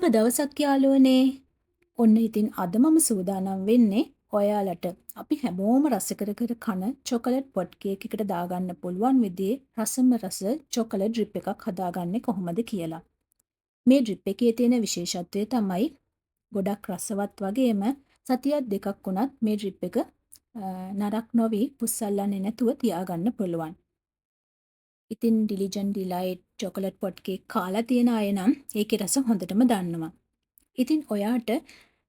සුබ දවසක් යාළුවනේ. ඔන්න ඉතින් අද මම සූදානම් වෙන්නේ ඔයාලට අපි හැමෝම රස කර කර කන චොකලට් පොට් කේක් එකට දාගන්න පුළුවන් විදිහේ රසම රස චොකලට් ඩ්‍රිප් එකක් හදාගන්නේ කොහොමද කියලා. මේ ඩ්‍රිප් එකේ තියෙන විශේෂත්වය තමයි ගොඩක් රසවත් වගේම සතියක් දෙකක් වුණත් මේ ඩ්‍රිප් එක නරක් නොවි පුස්සල්ලන්නේ නැතුව තියාගන්න පුළුවන්. ඉතින් ඩිලිජන් ඩිලයිට් චොකලට් පොට් කේක් කාලා තියෙන අය නම් ඒකේ රස හොඳටම දන්නවා. ඉතින් ඔයාට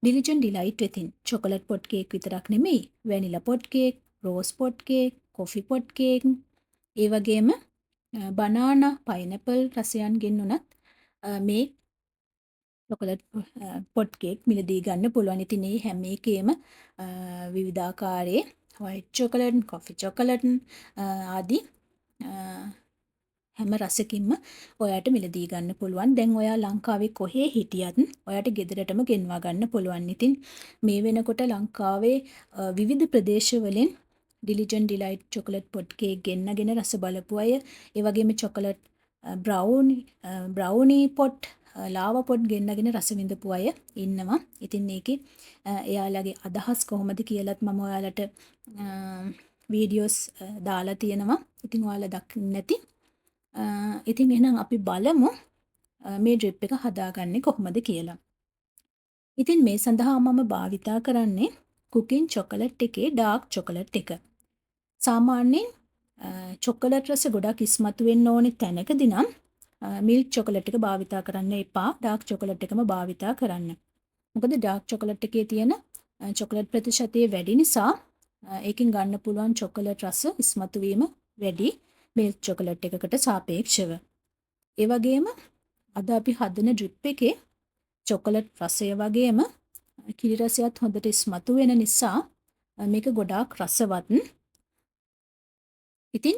ඩිලිජන් ඩිලයිට් වෙතින් චොකලට් පොට් කේක් විතරක් නෙමෙයි, vanilla pot cake, rose pot cake, coffee pot cake, ඒ වගේම බනානා, පයිනැපල් රසයන්ගෙන් උනත් මේ චොකලට් පොට් කේක් මිලදී ගන්න පුළුවන්. ඉතින් මේ හැම එකේම විවිධාකාරයේ වයිට් චොකලට්, කොෆි චොකලට් ආදී හැම රසකින්ම ඔයාට මිලදී ගන්න පුළුවන්. දැන් ඔයා ලංකාවේ කොහේ හිටියත් ඔයාට ගෙදරටම ගෙන්වා ගන්න පුළුවන්. ඉතින් මේ වෙනකොට ලංකාවේ විවිධ ප්‍රදේශවලින් ඩිලිජන් ඩිලයිට් චොකලට් පොට් කේක් ගෙන්නගෙන රස බලපු අය, ඒ වගේම චොකලට් බ්‍රවුනි පොට්, ලාවා පොට් ගෙන්නගෙන රස විඳපු අය ඉන්නවා. ඉතින් ඒකේ එයාලගේ අදහස් කොහොමද කියලත් මම ඔයාලට වීඩියෝස් දාලා තියෙනවා. ඉතින් ඔයාලා දකින්න නැති. ඉතින් එහෙනම් අපි බලමු මේ ඩ්‍රිප් එක හදාගන්නේ කොහොමද කියලා. ඉතින් මේ සඳහා මම භාවිතා කරන්නේ කුකින් චොකලට් එකේ ඩාර්ක් චොකලට් එක. සාමාන්‍යයෙන් චොකලට් රස ගොඩක් ඉස්මතු වෙන්න ඕනේ තැනකදී නම් මිල්ක් චොකලට් එක භාවිතා කරන්න එපා. ඩාර්ක් චොකලට් එකම භාවිතා කරන්න. මොකද ඩාර්ක් චොකලට් එකේ තියෙන චොකලට් ප්‍රතිශතය වැඩි නිසා ඒකෙන් ගන්න පුළුවන් චොකලට් රස ඉස්මතු වීම වැඩි මිල්ක් චොකලට් එකකට සාපේක්ෂව. ඒ වගේම අද අපි හදන ඩ්‍රිප් එකේ චොකලට් රසය වගේම කිරි රසයත් හොඳට ඉස්මතු වෙන නිසා මේක ගොඩාක් රසවත්. ඉතින්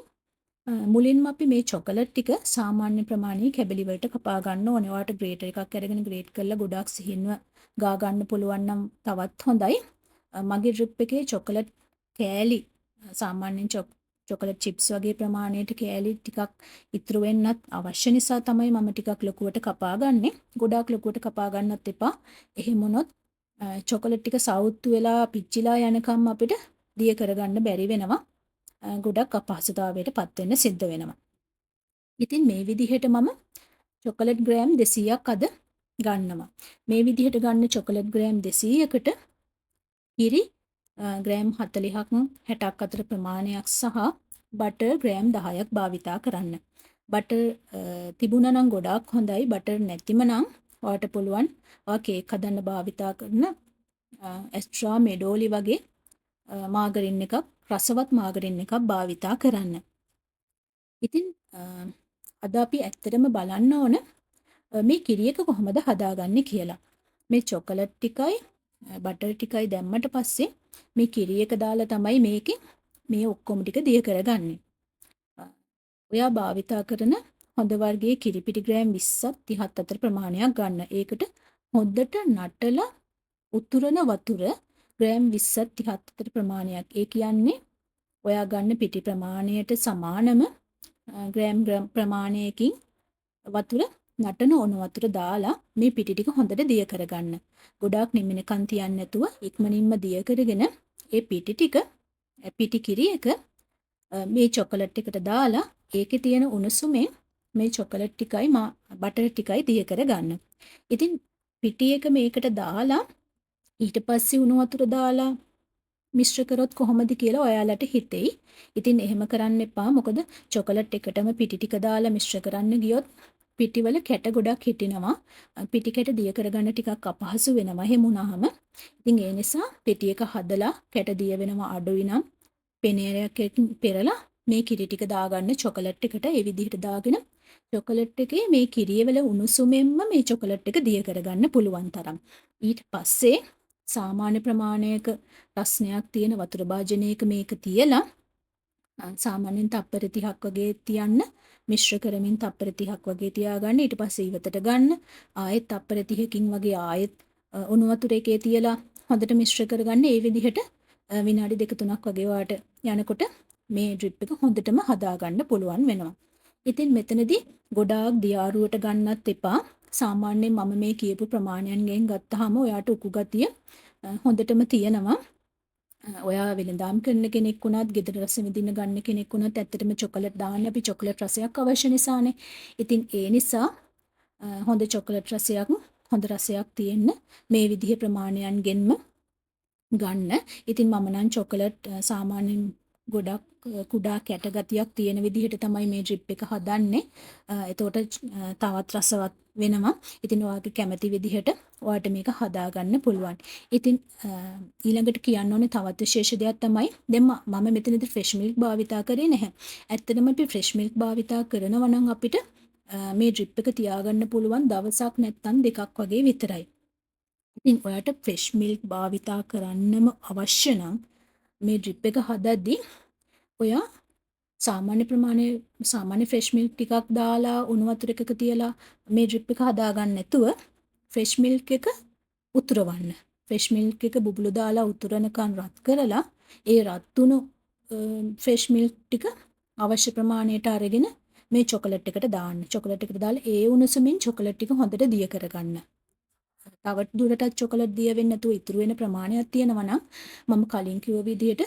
මුලින්ම අපි මේ චොකලට් ටික සාමාන්‍ය ප්‍රමාණයේ කැබලි වලට කපා ගන්න ඕනේ. ඔයාලට ග්‍රේටර් එකක් අරගෙන ග්‍රේට් කරලා ගොඩාක් සිහින්ව ගා ගන්න පුළුවන් නම් තවත් හොඳයි. මගේ ඩ්‍රිප් එකේ චොකලට් කෑලි සාමාන්‍යයෙන් චොකලට් චිප්ස් වගේ ප්‍රමාණයට කෑලි ටිකක් ඉතුරු වෙන්නත් අවශ්‍ය නිසා තමයි මම ටිකක් ලොකුවට කපා ගන්නෙ. ගොඩාක් ලොකුවට කපා ගන්නත් එපා. එහෙම වුණොත් චොකලට් ටික සවුත්තු වෙලා පිච්චිලා යනකම් අපිට දිය කරගන්න බැරි වෙනවා. ගොඩක් අපහසුතාවයට පත් වෙන්න සිද්ධ වෙනවා. ඉතින් මේ විදිහට මම චොකලට් ග්‍රෑම් 200ක් අද ගන්නවා. මේ විදිහට ගන්න චොකලට් ග්‍රෑම් 200කට කිරි ග්‍රෑම් 40ක් 60ක් අතර ප්‍රමාණයක් සහ බටර් ග්‍රෑම් 10ක් භාවිතා කරන්න. බටර් තිබුණා නම් ගොඩාක් හොඳයි. බටර් නැතිම නම් ඔයාට පුළුවන් ඔයා කේක් හදන්න භාවිතා කරන ඇස්ට්‍රා මෙඩෝලි වගේ මාගරින් එකක්, රසවත් මාගරින් එකක් භාවිතා කරන්න. ඉතින් අද අපි ඇත්තටම බලන්න ඕන මේ කිරි එක කොහොමද හදාගන්නේ කියලා. මේ චොකලට් ටිකයි බටර් ටිකයි දැම්මට පස්සේ මේ කිරි එක දාලා තමයි මේකේ මේ ඔක්කොම ටික දිය කරගන්නේ. ඔයා භාවිතා කරන හොඳ වර්ගයේ කිරි පිටි ග්‍රෑම් 20ත් 30ත් අතර ප්‍රමාණයක් ගන්න. ඒකට හොඳට නටලා උතුරන වතුර ග්‍රෑම් 20ත් 30ත් අතර ප්‍රමාණයක්. ඒ කියන්නේ ඔයා ගන්න පිටි ප්‍රමාණයට සමානම ග්‍රෑම් ප්‍රමාණයකින් වතුර නටන ඔණු වතුර දාලා මේ පිටි ටික හොඳට දිය කරගන්න. ගොඩාක් නිමිනකන් තියන්නේ නැතුව ඉක්මනින්ම දිය කරගෙන ඒ පිටි ටික පිටි කිරි එක මේ චොකලට් එකට දාලා ඒකේ තියෙන උණුසුමෙන් මේ චොකලට් ටිකයි බටර් ටිකයි දිය කරගන්න. ඉතින් පිටි එක මේකට දාලා ඊට පස්සේ උණු වතුර දාලා මිශ්‍ර කරොත් කොහොමද කියලා ඔයාලට හිතෙයි. ඉතින් එහෙම කරන්න එපා. මොකද චොකලට් එකටම පිටි ටික දාලා මිශ්‍ර කරන්න ගියොත් පිටිවල කැට ගොඩක් හිටිනවා. පිටි කැට දිය කරගන්න ටිකක් අපහසු වෙනවා එහෙම වුණාම. ඉතින් ඒ නිසා පිටි එක හදලා කැට දිය වෙනවා අඩුයි නම් පෙනේරයක් පෙරලා මේ කිරි ටික දාගන්න චොකලට් එකට. ඒ විදිහට දාගෙන චොකලට් එකේ මේ කිරිය වල උණුසුමෙන්ම මේ චොකලට් එක දිය කරගන්න පුළුවන් තරම්. ඊට පස්සේ සාමාන්‍ය ප්‍රමාණයක රස්නයක් තියෙන වතුර භාජනයක මේක තියලා සාමාන්‍යයෙන් තප්පර 30ක් වගේ තියන්න, මිශ්‍ර කරමින් තප්පර 30ක් වගේ තියාගන්න. ඊට පස්සේ ඉවතට ගන්න. ආයෙත් තප්පර 30කින් වගේ ආයෙත් උණු වතුර එකේ තියලා හොඳට මිශ්‍ර කරගන්න. ඒ විදිහට විනාඩි දෙක තුනක් වගේ වාට යනකොට මේ ඩ්‍රිප් එක හොඳටම හදාගන්න පුළුවන් වෙනවා. ඉතින් මෙතනදී ගොඩාක් දියාරුවට ගන්නත් එපා. සාමාන්‍යයෙන් මම මේ කියපු ප්‍රමාණයන්ගෙන් ගත්තාම ඔයාට උකු ගතිය හොඳටම තියෙනවා. ඔයා වෙළඳාම් කරන කෙනෙක් වුණත්, ගෙදර රස විඳින්න ගන්න කෙනෙක් වුණත් ඇත්තටම චොකලට් දාන්නේ අපි චොකලට් රසයක් අවශ්‍ය නිසානේ. ඉතින් ඒ නිසා හොඳ චොකලට් රසයක්, හොඳ රසයක් තියෙන්න මේ විදිහේ ප්‍රමාණයන්ගෙන්ම ගන්න. ඉතින් මම නම් චොකලට් සාමාන්‍යයෙන් ගොඩක් කුඩා කැට ගතියක් තියෙන විදිහට තමයි මේ ඩ්‍රිප් එක හදන්නේ. එතකොට තවත් රසවත් වෙනවා. ඉතින් ඔයාගේ කැමති විදිහට ඔයාට මේක හදාගන්න පුළුවන්. ඉතින් ඊළඟට කියන්න ඕනේ තවත් විශේෂ දෙයක් තමයි දැන් මම මෙතනදී ෆ්‍රෙෂ් මිල්ක් භාවිතා කරේ නැහැ. ඇත්තටම අපි ෆ්‍රෙෂ් මිල්ක් භාවිතා කරනවා නම් අපිට මේ ඩ්‍රිප් එක තියාගන්න පුළුවන් දවසක් නැත්තම් දෙකක් වගේ විතරයි. ඉතින් ඔයාට ෆ්‍රෙෂ් මිල්ක් භාවිතා කරන්නම අවශ්‍ය නම් මේ ඩ්‍රිප් එක හදද්දී ඔයා සාමාන්‍ය ප්‍රමාණයේ සාමාන්‍ය ෆ්‍රෙෂ් මිල්ක් ටිකක් දාලා උණු වතුර එකක තියලා මේ ඩ්‍රිප් එක හදාගන්න නැතුව ෆ්‍රෙෂ් මිල්ක් එක උතුරවන්න. ෆ්‍රෙෂ් මිල්ක් එක බුබුලු දාලා උතුරනකන් රත් කරලා ඒ රත් වුණු ෆ්‍රෙෂ් මිල්ක් ටික අවශ්‍ය ප්‍රමාණයට අරගෙන මේ චොකලට් එකට දාන්න. චොකලට් එකට දාලා ඒ උණුසුමින් චොකලට් ටික හොඳට දිය කරගන්න. තව දුරටත් චොකලට් දිය වෙන්නේ නැතුව ඉතුරු වෙන ප්‍රමාණයක් තියෙනවා නම් මම කලින් කිව්ව විදිහට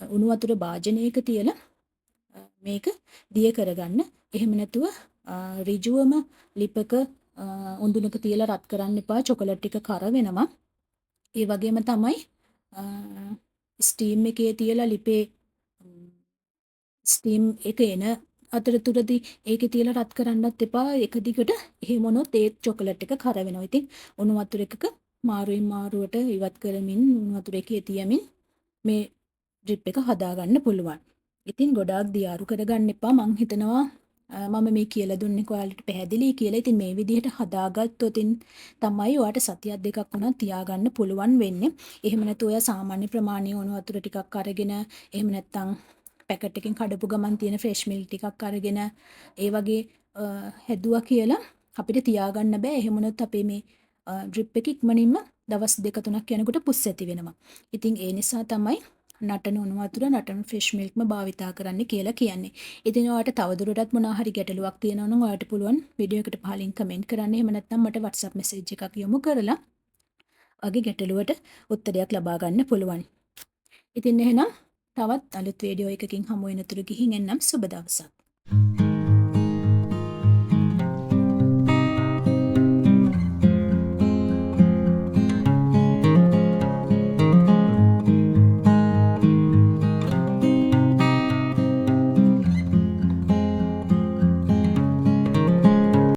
උණු වතුර භාජනයක තියලා මේක දිය කරගන්න. එහෙම නැතුව ඍජුවම ලිපක උඳුනක තියලා රත් කරන්න එපා. චොකලට් ටික කර වෙනවා. ඒ වගේම තමයි ස්ටීම් එකේ තියලා ලිපේ ස්ටීම් එක එන අතරතුරදී ඒකේ තියලා රත් කරන්නත් එපා. එක දිගට එහෙම වුණොත් ඒත් චොකලට් එක කර වෙනවා. ඉතින් උණු වතුර එකක මාරුවෙන් මාරුවට ඉවත් කරමින් උණු වතුර එකේ තියමින් මේ ඩ්‍රිප් එක හදාගන්න පුළුවන්. ඉතින් ගොඩාක් දියාරු කරගන්න එපා. මං හිතනවා මම මේ කියලා දුන්නේ ඔයාලට පැහැදිලි කියලා. ඉතින් මේ විදිහට හදාගත්තොත් තමයි ඔයාට සතියක් දෙකක් වුණත් තියාගන්න පුළුවන් වෙන්නේ. එහෙම නැතුව ඔයා සාමාන්‍ය ප්‍රමාණයේ උණු වතුර ටිකක් අරගෙන එහෙම නැත්නම් පැකට් එකෙන් කඩපු ගමන් තියෙන ෆ්‍රෙෂ් මිල්ක් ටිකක් අරගෙන ඒ වගේ හැදුවා කියලා අපිට තියාගන්න බෑ. එහෙම වුණොත් අපේ මේ ඩ්‍රිප් එක ඉක්මනින්ම දවස් දෙක තුනක් යනකොට පුස් ඇති වෙනවා. ඉතින් ඒ නිසා තමයි නටන උණු වතුර නටන ෆ්‍රෙෂ් මිල්ක්ම භාවිතා කරන්න කියලා කියන්නේ. ඉතින් ඔයාලට තවදුරටත් මොනවා හරි ගැටලුවක් තියෙනවා නම් ඔයාලට පුළුවන් වීඩියෝ එකට පහලින් කමෙන්ට් කරන්න. එහෙම නැත්නම් මට WhatsApp message එකක් යොමු කරලා ඔයාගේ ගැටලුවට උත්තරයක් ලබා ගන්න පුළුවන්. ඉතින් එහෙනම් තවත් අලුත් වීඩියෝ එකකින් හමු වෙනතුරු ගිහින් එන්නම්. සුබ දවසක්.